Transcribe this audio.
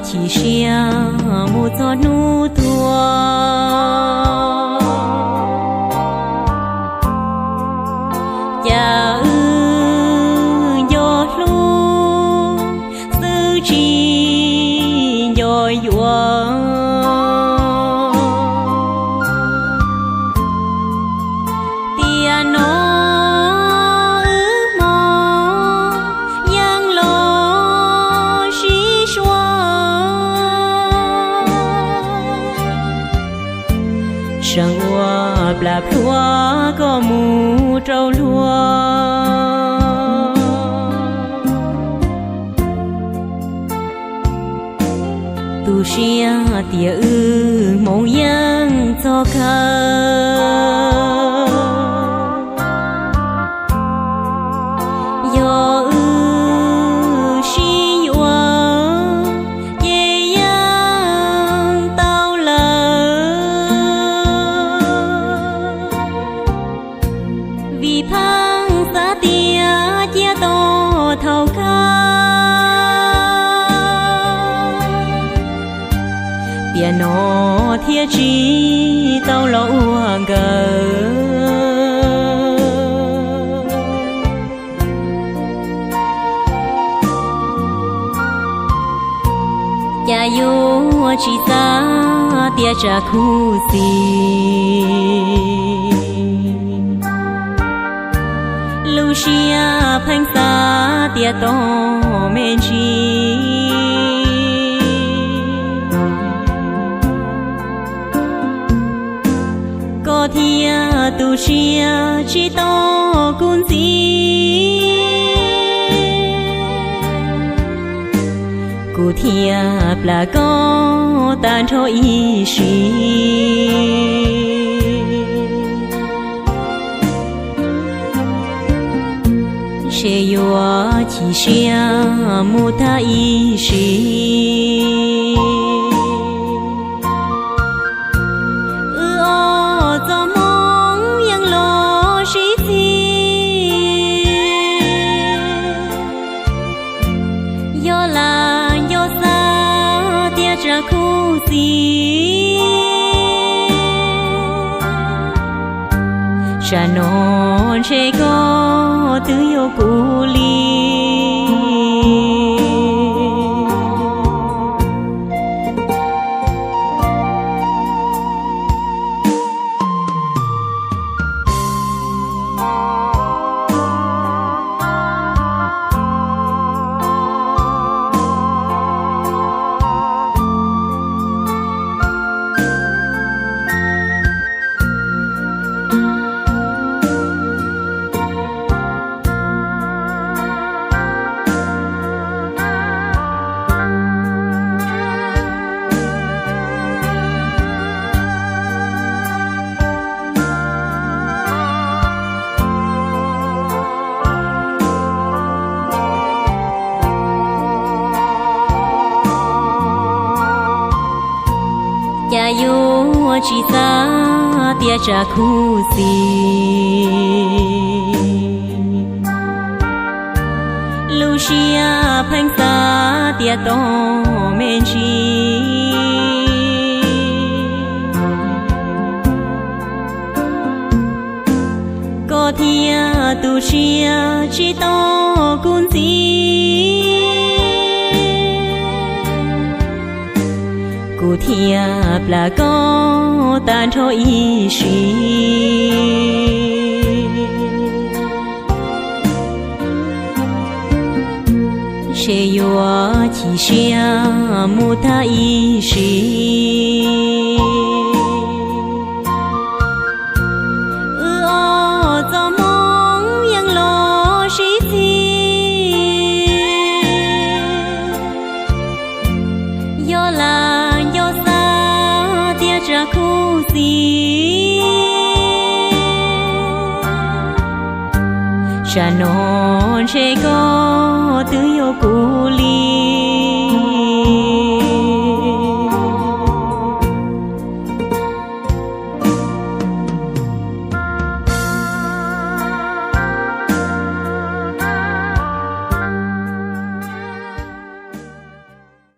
Chim siab mus txog hnub tuag, cas wb nco hlub xwb tsis nco yuav. Tiam no wb hmoob yeej los sib suav, seem ua plas plhuav koj mus rau luag. Tu siab tias wb hmoob yeej txog kawg, yog wb sib yuav ces yeej tau lawm. Vim pheej xav tias cia tos thaum kawg, tiam no thiaj tsis tau los ua nkawm. Cas yuav tsis xav tias tsam khuv xim, lub siab pheej xav tias tos me ntsis. Koj thiaj tu siab tsis tos kuv ntxiv, kuv thiaj plam koj tag nrho ib sim. Ntshe yuav chim siab mus tag ib sim, wb ob txoj hmoo yeej los sib txig. Yog lam nco xav tias tsam khuv xim, tsam no ntshe koj twb yuav kuv li. Cas yuav tsis xav tias tsam khuv xim, lub siab pheej xav tias tos me ntsis. Koj thiaj tu siab tsis tos kuv ntxiv, kuv thiaj plam koj tag nrho ib sim. Ntshe yuav chim siab mus tag ib sim, wb ob txoj hmoo yeej los sib txig. Yog lam nco xav tias tsam khuv xim, tsam no ntshe koj twb yuav kuv li.